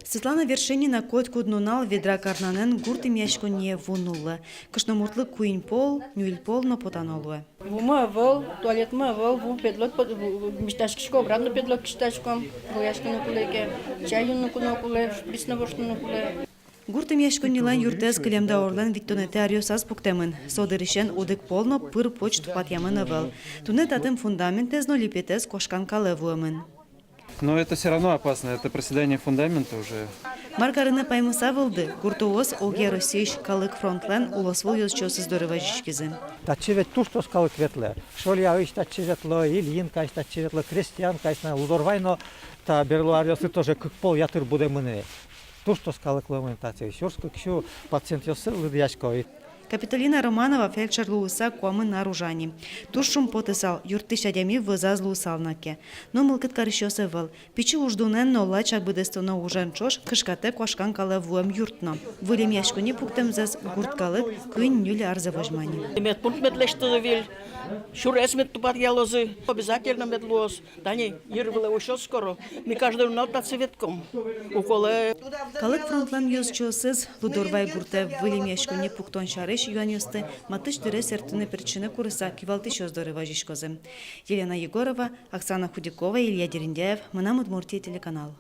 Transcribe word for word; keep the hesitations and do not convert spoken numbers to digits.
Светлана Вершинина котькуд нунал ведра карнанэн гурт эмъяськонние ву нуллэ. Кышномуртлы куинь пол, ньыль пол но потано луэ. Вумы ӧвӧл, туалетмы ӧвӧл, ву педло, пед-, ву-, ву-, миськиськом, обратно педло кисьтаськом, вуяськыны кулэ ке, чай юыны кулэ, шприц но воштыны кулэ. Гурт эмъяськоннилэн юртэз кылем даурлэн витьтонэтӥ аръёсаз пуктэмын. Со дырысен одӥг пол но пыр-поч тупатъямын ӧвӧл. Туннэ татын фундаментэз но липетэз куашкан калэ вуэмын. Но это всё равно опасно, это проседание фундамента уже. Мар карыны паймыса вылды, гуртоос огъя Россиысь калык фронтлэн улосвыл ёзчиосыз доры вазиськизы. Татчы ведь туж трос калык ветлэ. Шольяысь татчы ветло, Ильинкаысь татчы ветло, Крестьянкаысь но, Лудорвай но, та берло аръёсы тоже кык пол ятыр будэмын ини. Туж трос калык луэмын татчы. Сюрс кык сю пациентъёссы лыдъясько. Капитолина Романова фельдшер луыса куамын ар ужа ни. Туж шумпотысал, юрттӥсь адями вӧзаз луысал на ке. Но мылкыд карисьёс ӧвӧл. Пичи уждунэн но лачак быдэстоно ужен ӵош кышкатэ куашкан калэ вуэм юрт но. Выль эмъяськонни пуктэмзэс гурт калык куинь-ньыль арзэ возьма ни. Медпункт мед лэсьтозы выль, сюрес мед тупатъялозы. Обязательно мед луоз. Тани йыр вылэ усёз скоро. Ми каждый нунал татчы ветлӥськом. Уколэ. Калык фронтлэн ёзчиосыз Лудорвай гуртэ выль эмъяськонни пуктон сярысь юанъёсты матысь дыре сэрттыны-пертчыны курыса кивалтӥсьёс доры вазиськозы. Елена Егорова, Оксана Худякова, Илья Дерендяев, «Мынам Удмуртие» телеканал.